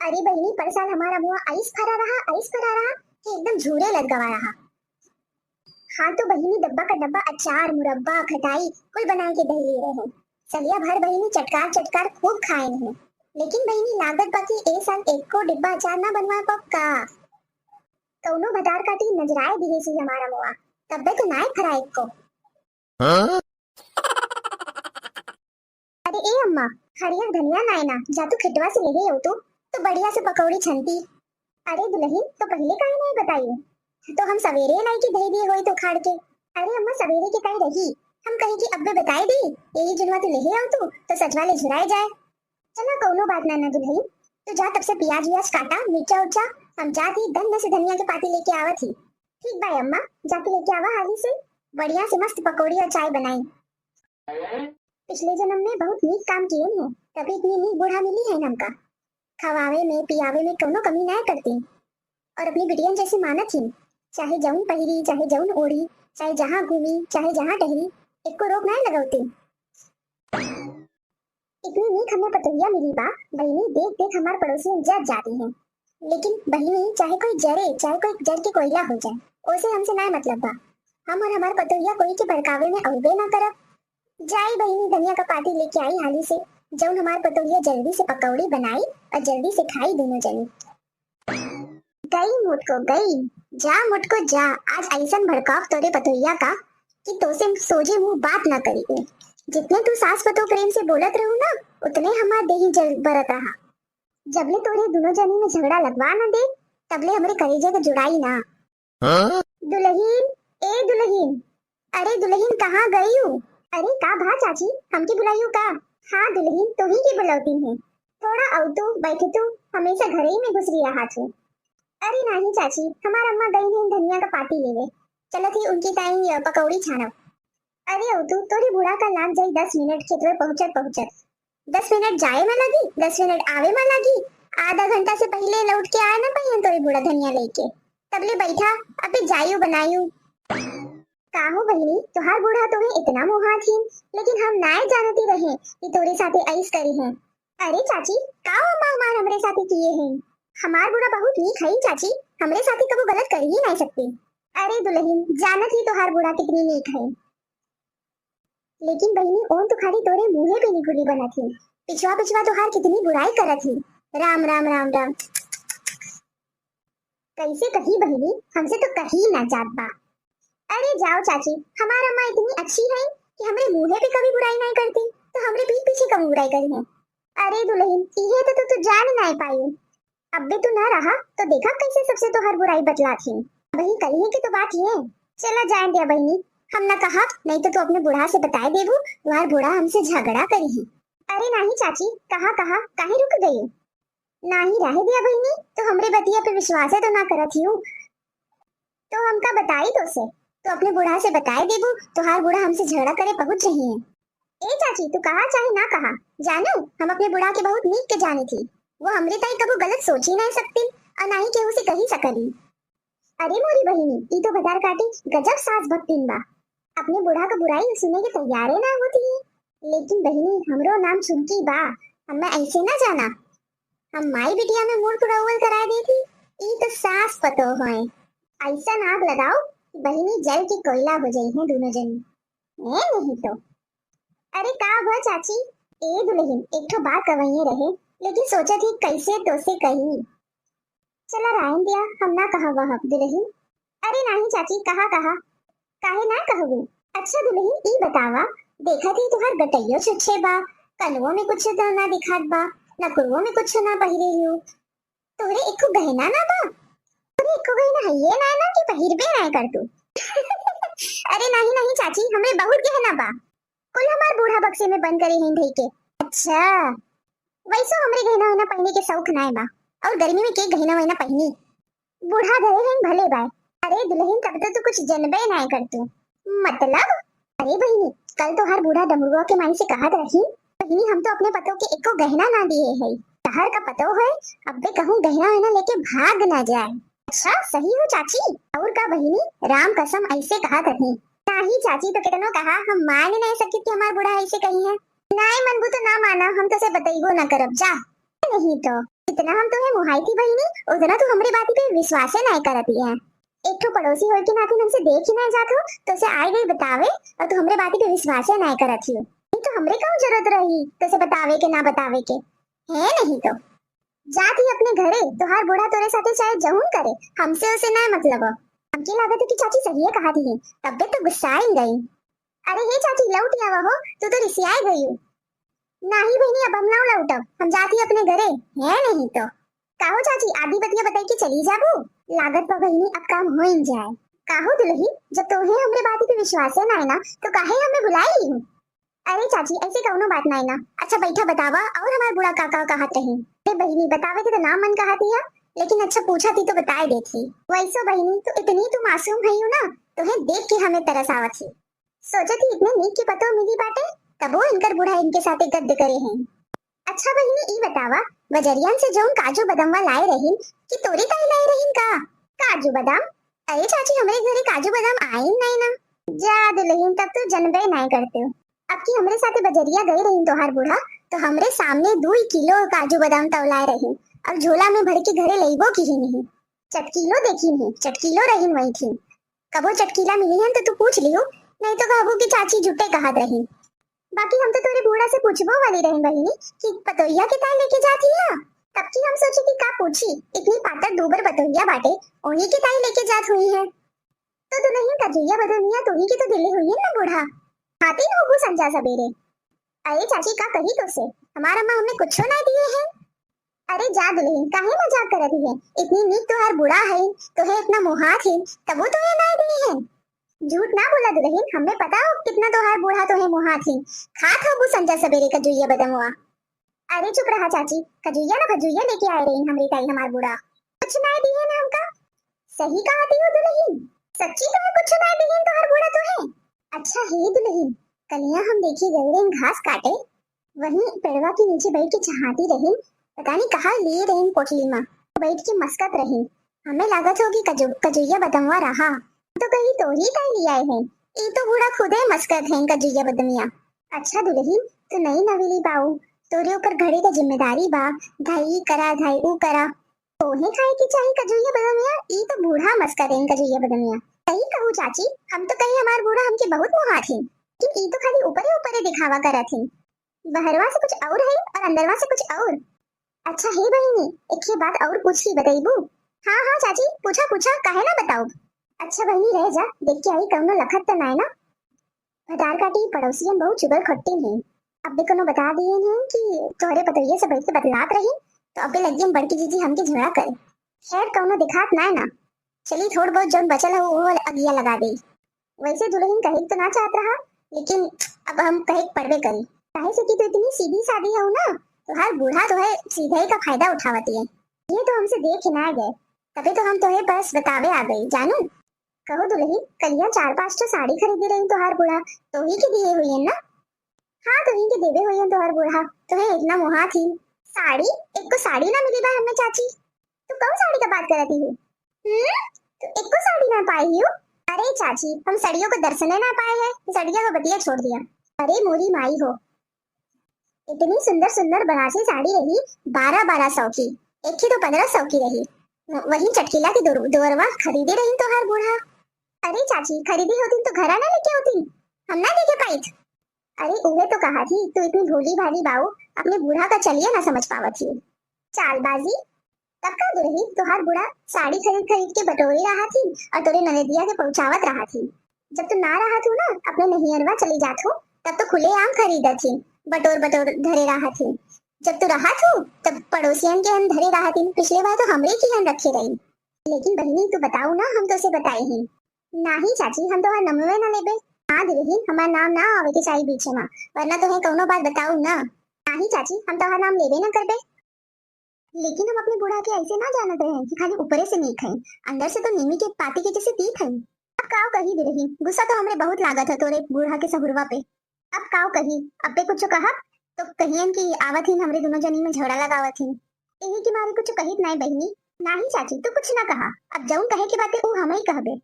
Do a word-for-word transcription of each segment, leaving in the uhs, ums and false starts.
अरे बहिनी, पर साल हमार अमवा अइस फरा रहा, अइस फरा रहा कि एकदम झूरे लग गवा रहा। हाँ तो बहिनी, डब्बा का डब्बा अचार, मुरब्बा, खटाई कुल बनाए के धइले रहे। सलिया भर बहिनी चटकार चटकार खूब खाए रहे। लेकिन बहिनी, लागत बा कि ए साल एको डिब्बा अचार ना बनवा पाब का। कउनो भतार काटी नजराए दिहे सी हमार अमवा, तब्बे तो नाय फरा एको। हाँ? अरे ए अम्मा, हरियर धनिया नाय ना, जा तू खेतवा से लेहे अउतू, तो बढ़िया से पकौड़ी छनती। अरे दुलहिन, तो पहिले काहे नाय बताई? तो हम सवेरे लाई के धई दिए होई तो खाड़ के। अरे अम्मा, सवेरे के काहे रही, हम कही कि अब्बे बताई दी, यही जुनवा तू लेहे अउतू, तो सजवा ले झुराए जाए। चला, कउनो बात ना, ना दुलहिन, तू जा तब से पियाज वियाज काटा, मिर्चा उर्चा, हम जात ही दन्न से धनिया के पाती लेके आवत ही। ठीक बा अम्मा, जाके लेके आवा हाली से, बढ़िया से मस्त पकौड़ी और चाय बनाई। पिछले जन्म में बहुत नीक काम किए हैं, तभी इतनी नीक बूढ़ा मिली है हमका। खवावे में, पियावे में कउनो कमी ना करती, और अपनी बिटियन जैसे मानत ही, चाहे जउन पहिरी, चाहे जउन ओढ़ी, चाहे जहाँ घूमी, चाहे जहाँ टहरी, एको रोक ना लगौती। इतनी नीक हमें पतोहिया मिली बा, बहिनी, देख देख हमार पड़ोसियन जर जाती हैं। लेकिन बहिनी, चाहे कोई जरे, चाहे कोई जर के कोयला हो जाए, ओसे हमसे ना मतलब बा। हम और हमार पतोहिया कोई के भड़कावे में अउबे ना करब। जाई बहिनी, धनिया का पाती लेके आई हाली से, जउन हमार पतोहिया जल्दी से पकौड़ी बनाई और जल्दी से खाई दोनों जनी। गई मुटको गई, जा मुटको जा, आज अइसन भड़काव तोरे पतोहिया का कि तोसे सोझे मुंह बात ना करी उ। जितने तू सास पतोह प्रेम से बोलत रहू ना, उतने हमार देही जल बरत रहा। जबले तोरे दोनों जनी में झगड़ा लगवा ना दे, तबले हमरे करेजा के जुड़ाई ना। हाँ? दुलहिन, ए दुलहिन, अरे दुलहिन, कहाँ गई हूँ? अरे का भा चाची, हमके बुलाई हूँ का? हाँ दुलहिन, तोही के बुलौती है। थोड़ा अउतू, बैठतू, हमेशा घरे ही में घुसरी रहा तू। अरे नाही चाची, हमार अम्मा गई हैं धनिया का पाती लेवे, चलत ही उनकी ताई, अ, पकौड़ी छानब। अरे अउतू, तोरी बूढ़ा का लाग जाई दस मिनट खेतवे पहुँचत पहुँचत। दस मिनट जाए में लगी, दस मिनट आवे में लगी, आधा घंटा से पहिले लौट के आए ना पाइहन तोरी बूढ़ा धनिया लेके। तबले बैठा, अबे जायू बनायू। काहो बहिनी, तोहार बूढ़ा तोहे इतना मोहात ही, लेकिन हम नाय जानती रहे कि तोरे साथे अइस करी हैं। अरे चाची, का अम्मा हमार हमरे साथे किए हैं? हमार बूढ़ा बहुत नीक है चाची, हमरे साथे कबो गलत कर ही नाय सकते। अरे दुलहिन, जानत ही तोहार बूढ़ा कितनी नीक है। लेकिन बहिनी, ओन तो खाली तोरे मुँहे पे निकुली बनत ही, पिछवा पिछवा तोहार कितनी बुराई करत ही। राम राम राम राम। कैसे कही बहिनी, हमसे तो कही ना जात बा। अरे जाओ चाची, हमार अम्मा इतनी अच्छी है कि हमरे मुँहे पे कभी बुराई नाय करती, तो हमरे पीठ पीछे कभी बुराई करी है। अरे दुलहिन, इहे तो तू, तू जान नाय पाई। अब्बे तू ना रहा तो देखा कैसे सबसे तोहार बुराई बतलात ही। वही कलिए के तो बात ये। चला जाए दिया बहिनी, हम ना कहा, नहीं तो तू अपने बूढ़ा से बताए देबू, तोहार बूढ़ा हमसे झगड़ा करी ही। अरे नाही चाची, कहा कहा काहे रुक गई? नाही रहे दिया बहिनी, तो हमरे बतिया पे विश्वास है तो ना करत ही हूँ। तो हमका बताई तो से, तो अपने बूढ़ा से बताए देबू, तोहार बूढ़ा हमसे झगड़ा करे पहुँच रही है। ए चाची, तू कहा चाहे ना कहा, जानू, हम अपने बूढ़ा के बहुत नीक के जानी थी। वो हमरे ताई कबो गलत सोची नहीं सकती और ना ही केहू से कही सकली। अरे मोरी बहिनी, ई तो भतार काटी गजब सास भक्तिन बा। अपने बूढ़ा का बुराई सुने के तैयारे ना होती है। लेकिन बहिनी, हमरो नाम सुनकी बा, हमें ऐसे ना जाना। हम माई बिटिया में मूड़ पुरौवल करा देती, ई तो सास पतोह होए। ऐसा नाक लगाओ कि बहिनी जल के कोयला हो जाई हैं दोनों जनी। ए नहीं तो। अरे का हुआ चाची? ए दुलहिन, एक ठो बात कवइये रहे, लेकिन सोचत ही कैसे तोसे कही। चला रायन दिया, हम ना कहा वह दुलहिन। अरे नाही चाची, कहा कहा, काहे ना कहबू? अच्छा दुलहिन, ई बतावा, देखत ही तुहार गटइयो छुच्छे बा, कनवो में कुछ तो ना दिखात बा, नकुरवो में कुछ ना पहिरे हो, तोहरे एको गहना ना बा? तोहरे एको गहना है ये ना, ना कि पहिरबे ना कर तू? अरे नाही नाही चाची, हमरे बहुत गहना बा, कुल हमार बूढ़ा बक्से में बंद करे हैं धई के। अच्छा, वैसो हमरे गहना वहना पहिने के शौक नाय बा, और गर्मी में के गहना वहना पहिनी? बूढ़ा धरे हैं भले बाय। अरे दुलहिन, तब तो तू कुछ जनबे नाय कर तू। मतलब? अरे बहिनी, कल तोहार बूढ़ा डमरुआ के माई से कहत रही, बहिनी हम तो अपने पतोह के एको गहना ना दिए है। तहर का पतोह है, अब्बे कहूँ गहना वहना लेके भाग ना जाए। अच्छा, सही हो चाची। और का बहिनी, राम कसम ऐसे कहत रही। नाही चाची, तो कितनो कहा, हम मान नहीं सकी कि हमार बूढ़ा ऐसे कही है। नाय मनबू तो ना माना, हम तो से बतैबो ना करब, जा। नहीं तो। इतना हम तोहे मुहाई थी बहिनी, उतना तू हमरे बाती पे विश्वासे नाय करत ही है। एक ठो पड़ोसी होए के नाते हमसे देख ही नाय जात हो, तो से आए गई बतावे और तू हमरे बाती पे विश्वासे नाय करत ही। नहीं तो हमरे कौन जरूरत रही तो से बतावे के ना बतावे के, है नहीं तो। जात ही अपने घरे, तोहार बूढ़ा तोरे साथे चाहे जहून करे, हमसे उसे नाय मतलब हो। हमके लागत है कि चाची सहिए कहा थी, तब्बे तो गुस्सा आई गई। अरे हे चाची, लौट आवा हो, तू तो रिसियाए गई हो। नाही बहिनी, अब हम ना लौटब, हम जाती अपने घरे, है नहीं तो। काहो चाची, आधी बतिया बताई के चली जाबू? लागत बा बहिनी, अब काम होइन जाए। काहो दुलही, जब तोहे हमरे बात पे विश्वास है ना, ना, तो काहे हमें बुलाई ली? अरे चाची, ऐसे कौनो बात नहीं ना। अच्छा बैठा, बतावा, और हमार बूढ़ा काका कहत रही? अरे बहिनी, बतावे के तो ना मन कहत ही है, लेकिन अच्छा पूछा थी तो बताए देती। वैसो बहिनी, तू इतनी तू मासूम है ना, तोहे देख के हमें तरस आवत ही। सोचत ही इतने नीक के पतो मिली बाटे, तबो इनकर बूढ़ा इनके साथे गद्द करे हैं। अच्छा बहिनी, ई बतावा, बजरियन से जौन काजू बदमवा लाए रहिन, कि तोरी ताई लाए रहिन का? काजू बदाम? अरे चाची, हमरे घरे काजू बदाम आइन नहीं ना। जा दुलहिन, तब तो जनबे नहीं करते हो। अब की हमरे साथे बजरिया गई रहिन तोहार बूढ़ा, तो हमरे सामने दुई किलो काजू बदाम तौलाए रहिन और झोला में भर के घरे लइबो की ही नहीं। चटकीलो देखी नहीं, चटकीलो रहिन वही थी। कबो चटकीला मिली हन तो तू पूछ लियो, नहीं तो कहबो कि चाची झूठे कहत रही। बाकी हम तो तोरे बूढ़ा से पूछबो वाली रही बहिनी कि पतोहिया के ताई लेके जाती है, तब की हम सोचे कि का पूछी, इतनी पातर दूबर पतोहिया बाटे, उन्हीं के ताई लेके जात हुई है। तो दुलहिन कजैया बदमिया तोही के तो दिले हुई है ना बूढ़ा, खाती न होबू संझा सबेरे। अरे चाची का कही तो से, हमार अम्मा हमें कुछो ना दिए हैं। अरे जा दुलहिन, काहे मजाक करत ही है? इतनी नीक तोहार बूढ़ा है, तोहे इतना मुहात है, तबो तोहे ना दिए हैं। झूठ ना बोला दुलहिन, हमें पता हो कितना तोहार बूढ़ा तोहे मुहात है। खात होबू संझा सबेरे कजैया बदमुआ। अरे चुप रहा चाची, कजैया ना भजैया लेके आए रही हमरी ताई हमार बूढ़ा। कुछ ना दिए ना हमका। सही कहा थी हो दुलहिन, सच्ची तोहे कुछ ना दिए तोहार बूढ़ा तोहे। अच्छा हे दुलहिन, कलिया हम देखी गई रही घास काटे, वहीं पेड़वा के नीचे बैठ के चहाती रही, पता नहीं कहाँ लिए रही पोटली में, बैठ के मस्कत रही। हमें लागत हो कि कजु-, कजुइया बदमवा रहा, तो कहीं तोही ताई लिया है। ई तो बूढ़ा खुदे मस्कत है कजुइया बदमिया। अच्छा दुलहिन, तू नई नवेली बाऊ, तोरे ऊपर घरे का जिम्मेदारी बा, धाई करा, धाई ऊ करा। तोहे खाए के चाही कजुइया बदमिया, ई तो बूढ़ा मस्कत है कजुइया बदमिया। सही कहू चाची, हम तो कही हमार बूढ़ा हमके बहुत मुहात है, लेकिन ई तो खाली ऊपरे ऊपरे दिखावा करत है। बहरवा से कुछ और है और अंदरवा से कुछ और। अच्छा हे बहिनी, एक ही बात और पूछी, बतैबू? हाँ हाँ चाची, पूछा पूछा, काहे ना बताऊब। अच्छा बहिनी रह जा, देख के आई कौनो लखत तो नाय ना। भतार काटी पड़ोसियन बहुत चुगल खट्टी हैं। अबे कोनो बता दिए हैं कि तोहरे पतोहिए से बैठ के बतलात रही, तो अबे लगियन बड़की जीजी हमके झगड़ा करे। खैर कौनो दिखात नाय ना, चली थोड़ बहुत जौन बचल हो वो अगिया लगा दे। वैसे दुलहिन कहे तो ना चाहत रहा, लेकिन अब हम कहे के पड़बे करी, काहे से कि तू इतनी सीधी सादी हो ना, तोहार बूढ़ा तोहे सीधे का फायदा उठावती है। ये तो हमसे देख ही ना गए, तबे तो हम तोहे बस बतावे आ गई जानू। कहो दुलहिन, कलिया चार पांच ठो साड़ी खरीदी रही तोहार बूढ़ा, तोही के दिए हुई है ना? हाँ, तोही के देवे हुई है तोहार बूढ़ा, तोहे इतना मुहा थी। साड़ी? एक को साड़ी ना मिली बा हमें चाची। तू कौन साड़ी का बात करती हो? हम्म, तू एको साड़ी ना पाई हो? अरे चाची, हम सड़ियों को दर्शने ना पाए हैं, सड़िया को बतिया छोड़ दिया। अरे मोरी माई हो, इतनी सुंदर सुंदर बनारसी साड़ी रही, बारह बारह सौ की, एक ही तो पन्द्रह सौ की रही। वही चटकीला की दुर-, दुअरवा खरीदे रही तोहार बूढ़ा। अरे चाची, खरीदी होती तो घरा ना लेके होती, हम ना देखे पाइत। अरे उहे तो कहा थी, तू इतनी भोली भाली बाऊ, अपने बूढ़ा का चलिए ना समझ पावत ही। चालबाजी। तब का दुलही, तोहार बूढ़ा साड़ी खरीद खरीद के बटोरी रहा थी और तोरे ननदिया के पहुंचावत रहा थी। जब तू ना रहा थू ना, अपने नैहरवा चली जात हो, तब तो खुलेआम खरीदत थी, बटोर बटोर धरे रहा थी। जब तू रहा थू, तब पड़ोसियन के हम धरे रहा थी। पिछले बार तो हमरे की हम रखे रही। लेकिन बहिनी, तू बताऊ ना, हम तो से बताई ही। नाही चाची, हम तोहार नमवे ना लेबे। हाँ दुलही, हमार नाम ना आवे के चाही बीच में, वरना तोहे कौनो बात बताऊ ना। नाही चाची, हम तोहार नाम लेबे ना करबे। लेकिन हम अपने बूढ़ा के ऐसे ना जानत रहे कि खाली ऊपरे से नीक है, अंदर से तो नीमी के पाती के जैसे तीत है। अब काव कही दुलही, गुस्सा तो हमरे बहुत लागत है तोरे बूढ़ा के सहुरवा पे। अब काव कही, अब्बे कुछ कहब तो कहियन कि आवत ही हमरे दोनों जनी में झगड़ा लगावत ही। यही के मारे कुछ कहित नाय बहिनी। नाही चाची, तू कुछ ना कहा, अब जौन कहे के बाटे ऊ हम ही कहबे।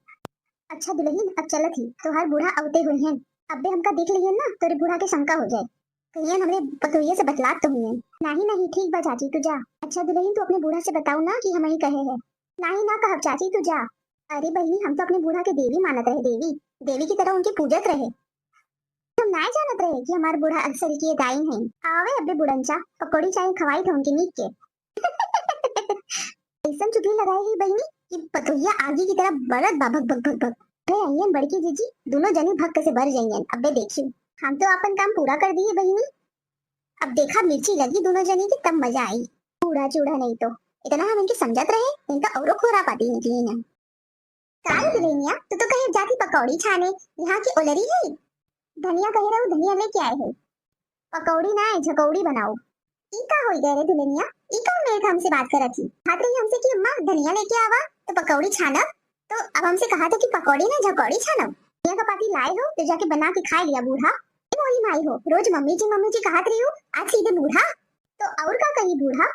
अच्छा दुलहिन, अब चलत ही, तोहार बूढ़ा अवते हुई हैं। अब्बे हमका देख लिहन ना, तोरे बूढ़ा के शंका हो जाए, कहियन हमरे पतोहिए से बतलात तो हुई हैं। नहीं, नहीं, ठीक बा चाची, तू जा। अच्छा दुलहिन, तू अपने बूढ़ा से बताउ ना कि हमहीं कहे है। नहीं ना कहब चाची, तू जा। अरे बहिनी, हम तो अपने बूढ़ा के देवी मानत रहे, देवी, देवी की तरह उनके पूजत रहे। हम नाय जानत रहे कि हमार बूढ़ा अक्सर के दाई हैं। आवे अबे बुढ़न चा, पकौड़ी चाय खवाई थे उनके नीक के। ऐसन चुगली लगाई है बहिनी कि पतोहिया आगी की तरह बरत बा, भक भक भक भक। अरे अइयन बड़की जीजी, दोनों जनी भक से बर जइयन। अबे देखियो, हम तो अपन काम पूरा कर दिए बहिनी। अब देखा मिर्ची लगी दोनों जनी की, तब मजा आई। बूढ़ा चूढ़ा नहीं तो, इतना हम इनके समझत रहे, इनका औरो खोरा पाती निकली ना। का रे दुल्हनिया, तू तो कहीं जाती पकौड़ी छाने, यहाँ की ओलरी है? धनिया कहे रहू, धनिया लेके आए है। पकौड़ी ना है, झकौड़ी बनाओ। ई का होई गए रे दुल्हनिया, ई कौन मेरे हमसे बात करत ही? कहत रही हमसे कि अम्मा धनिया लेके आवा, तो पकौड़ी छानब। तो अब हमसे कहा था कि पकौड़ी ना झकौड़ी छानब। धनिया का पाती लाए हो तो जाके बना के खा लिया बूढ़ा। ए मोरी माई हो, रोज मम्मी जी मम्मी जी कहत रही हो, आज सीधे बूढ़ा। तो और का कही बूढ़ा?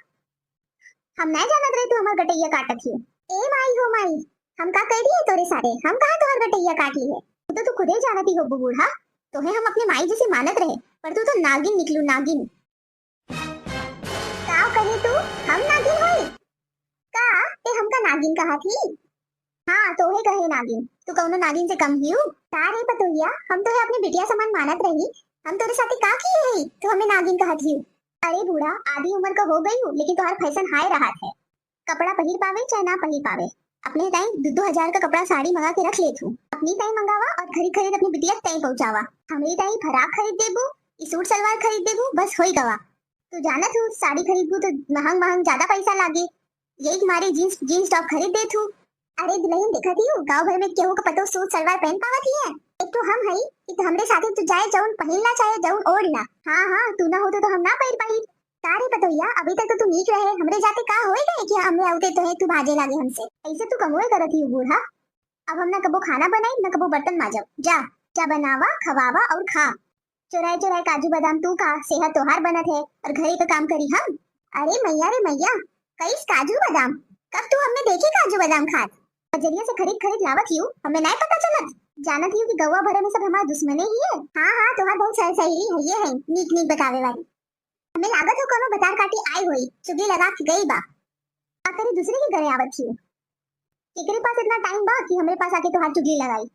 हम नहीं जानत रहे तू हमार गटैया काटत ही। ए माई हो माई, हम का कह दिए तोरे सारे? हम कहाँ तोहर गटैया काट ली है? तू तो, तू खुदे जानत ही हो बूढ़ा, तोहे हम अपने माई जैसे मानत रहे, पर तू तो नागिन निकलू, नागिन। का कहे तू? हम नागिन होई? का ते हमका नागिन कहा थी? हाँ, तोहे कहे नागिन, तू कौनो नागिन से कम हियू? का रे पतोहिया, हम तोहे अपने बिटिया समान मानत रही, हम तोरे साथे का किए हई, तू हमें नागिन कहत हियू? अरे बूढ़ा, आधी उम्र का हो गई हूँ, लेकिन तोहार फैशन हाय रहत है। कपड़ा पहिर पावे चाहे ना पहिर पावे, अपने ताई दो दो हजार का कपड़ा साड़ी मंगा के रख लेत हूँ। अपनी ताई मंगावा और खरीद खरीद अपनी बिटिया ताई पहुँचावा। हमरी ताई फराक खरीद देबू, ई सूट सलवार खरीद देबू, बस होई गवा। तू जानत हूँ साड़ी खरीदबू तो महंग महंग ज्यादा पैसा लागे, यही मारे जींस, जींस टॉप खरीद देत हूँ। अरे दुल्हन, देखत ही हूँ, गाँव भर में केहू का पतो सूट सलवार पहन पावत ही है? एक तो हम हई कि तो हमरे साथे तू जाए जौन पहिन ला चाहे जौन ओढ़ ला। हाँ, हाँ, तू ना होते तो हम ना पहिर पाई। का रे पतोहिया, अभी तक तो तू नीक रहे, हमरे जाते का होए गए कि हमरे आवते तो है तू भाजे लागे हमसे। ऐसे तू कमोए करत ही बूढ़ा। अब हम ना कबो खाना बनाई, ना कबो बर्तन माजब। जा, जा बनावा, खवावा और खा। चुराए चुराए काजू बादाम तू खा, सेहत तोहार बनत है और घरे का काम करी हम। अरे मैया रे मैया, कईस काजू बादाम? कब तू हमने देखे काजू बादाम खात? बजरिया से खरीद खरीद लावत हियू, हमें नाय पता चलत? जानत हियू कि गौवा भरे में सब हमार दुश्मने ही है। हाँ, हाँ, तोहार बहुत सारी सहेली है, ये है नीक नीक बतावे वाली। हमें लागत हो कोनो भतार काटी आई होई, चुगली लगा के गई बा। आखिर दूसरे के घरे आवत हियू। केकरे पास इतना टाइम बा कि हमरे पास आके तोहार चुगली लगाई?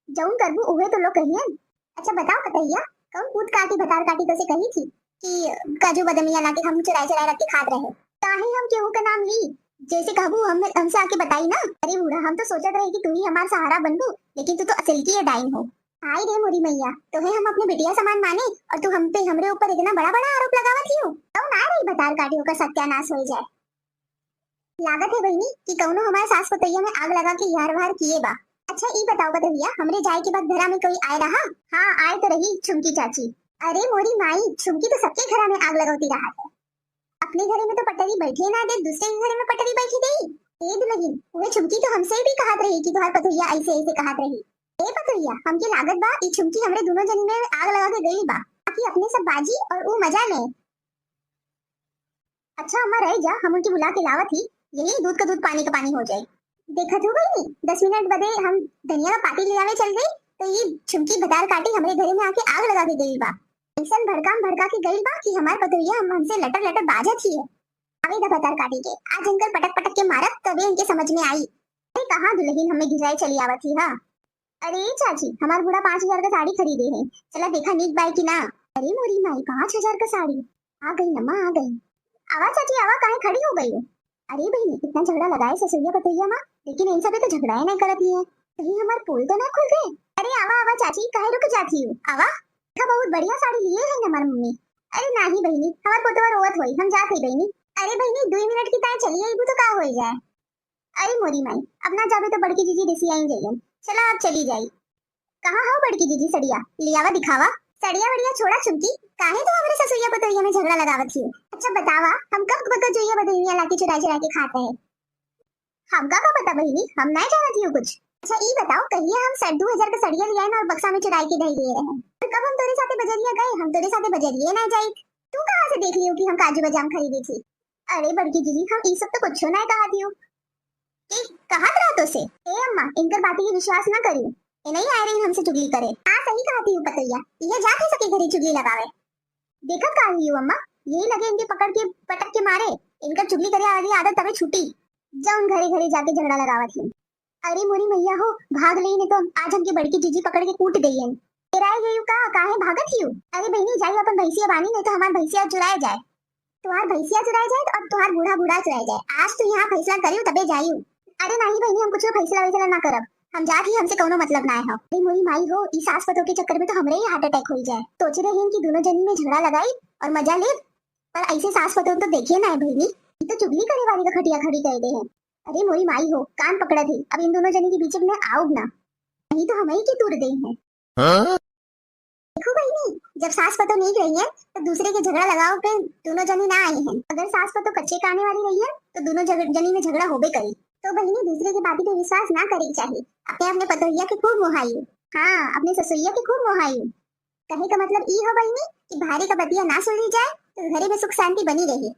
जौन करबू उहे तो लोग कहियन। अच्छा बताओ पतोहिया, कौन पूत काटी भतार काटी तोसे कही थी कि काजू बदमिया लाके हम चुराए चुराए रख के खात रहे? काहे हम केहू का नाम ली? जैसे कहबू हम, हमसे आके बताई ना। अरे बूढ़ा, हम तो सोचत रहे कि तू ही हमार सहारा बनबू, लेकिन तू तो असल की ये डाइन हो। हाय रे मोरी मैया, तोहे हम अपने बिटिया समान माने और तू हम पे, हमरे ऊपर इतना बड़ा बड़ा आरोप लगावत हियो। कौन आ रही भतार काटी ओकर सत्यानाश हो जाए। लागत है बहिनी कि कौनो हमारे सास पतोहिया में आग लगा के यार वार किए बा। अच्छा ई बताओ पतोहिया, हमरे जाए के बाद घरा में कोई आए रहा? हाँ, आए तो रही छुमकी चाची। अरे मोरी माई, छुमकी तो सबके घरा में आग लगौती रहा है। अपने घरे में तो पटरी बैठे ना दे, दूसरे के घरे में पटरी बैठी गई। ए दुल्हन, वह छुमकी तो हमसे भी कहत रही कि तोहार पतोहिया ऐसे ऐसे कहत रही। ए पतोहिया, हमके लागत बा ई छुमकी हमरे दोनों जनी में आग लगा के गई बा, ताकि अपने सब बाजी और ऊ मजा ले। अच्छा अम्मा रह जा, हम उनके बुला के लावत ही, यही दूध का दूध पानी का पानी हो जाए। देखत हो बहिनी, दस मिनट बदे हम धनिया का पाती ले आवे चल गई, तो ये छुमकी भतार काटी हमरे घरे में आके आग लगा के गई बा। ऐसन भड़काम भड़का के गई बा कि हमार पतोहिया हम, हमसे लटर लटर बाजत ही है। आवे दा भतार काटी के, आज इनकर पटक पटक के मारब तबे इनके समझ में आई। अरे कहाँ दुल्हन हमें घिराए चली आवत ही हा। अरे चाची, हमार बूढ़ा पाँच हजार का साड़ी खरीदे है, चला देखा नीक बाय कि ना। अरे मोरी माई, पाँच हजार का साड़ी? आ गई अम्मा, आ गई। आवा चाची आवा, काहे खड़ी हो गई हो? अरे बहिनी, इतना झगड़ा लगाए ससुरिया पतोहिया मा, लेकिन इन सबे तो झगड़ा ही नहीं करत ही है। कहीं हमार पोल तो ना खुल गए? अरे आवा आवा चाची, काहे रुक जाती हो? आवा, का बहुत बढ़िया साड़ी लिए है हमार मम्मी। अरे नाही बहिनी, हमार पोतवा रोवत होई, हम जात है बहिनी। अरे बहिनी, दो मिनट की ताई चली आईबू तो का हो जाए? अरे मोरी माई, अब ना जाबे तो बड़की जीजी रिसियाई जाइयन। चला अब चली जाई। कहाँ हो बड़की जीजी सड़िया? लियावा दिखावा। सड़िया वड़िया छोड़ा छुमकी, काहे तू हमरे ससुरिया पतोहिया में झगड़ा लगावत ही? अच्छा बतावा, हम कब बकर जोइया बदलिया लाके चुराई चुराई के खात रहे? हमका का पता बहिनी, हम नहीं जानत ही कुछ। अच्छा ई बताओ, कहिए हम साढ़े दो हजार का सड़िया लियाए ना और बक्सा में चुराई के धई दिए रहे? और कब हम तोरे साथे बजरिया गए? हम तोरे साथे बजरिया ना जाई। तू कहाँ से देख लियो कि हम काजू बादाम खरीदे थी? अरे बड़की जीजी, हम ई सब तो कुछो नहीं कहत हियो। ए, कहत रहा तो से। ए अम्मा, इनकर बातें के विश्वास ना करियो। ए नहीं आए रही हमसे चुगली करे। आ सही कहत हियो पतोहिया, ये जात है सके घरे चुगली लगावे। देखत का हियो अम्मा, यही लगे इनके पकड़ के, पटक के मारे। इनका चुगली करे वाली आदत तबे छूटी, जौन घरे घरे जाके झगड़ा लगावत ही। अरे मोरी मैया हो, भाग लेई, नहीं तो आज हमके बड़की जीजी पकड़ के कूट देई। डेराए गई का, काहे भागत हियू? अरे बहिनी, जाई अपन भैंसिया बानी, नहीं तो हमार भैंसिया चुराए जाए। तुहार भैंसिया चुराए जाए और तुहार बूढ़ा बूढ़ा चुराए जाए। आज तो यहाँ फैसला करियो तबे जाइयो। अरे नहीं बहिनी, हम कुछ फैसला वैसला ना करब, हम जात ही, हमसे कौनो मतलब ना है। अरे मोरी माई हो, ई सास पतोह के चक्कर में तो हमरे ही हार्ट अटैक हो जाए। सोच रहे हैं कि दोनों जनी में झगड़ा लगाई और मजा ले, पर ऐसे सास पतोह तो देखिए ना है बहिनी, ई तो चुगली करे वाली का खटिया खड़ी कर दे है। अरे मोरी माई हो, कान पकड़त ही, अब इन दोनों जनी के बीच में आउब ना, नहीं तो हम ही के तूर दे हैं। हाँ? देखो बहिनी, जब सास पतोह नीक रही है तो दूसरे के झगड़ा लगाओ पे दोनों जनी ना आई हैं। अगर सास पतोह कच्चे काने वाली रही है तो दोनों जग-, जनी में झगड़ा होबे करी। तो बहिनी, दूसरे की बाती पे विश्वास ना करे के चाहिए। अपने अपने पतोहिया के खूब मोहाइयो, हाँ, अपने ससुइया के खूब मोहाइयो। कहे का मतलब ई हो बहिनी कि भारी का बतिया ना सुनी जाए तो घरे में सुख शांति बनी रही।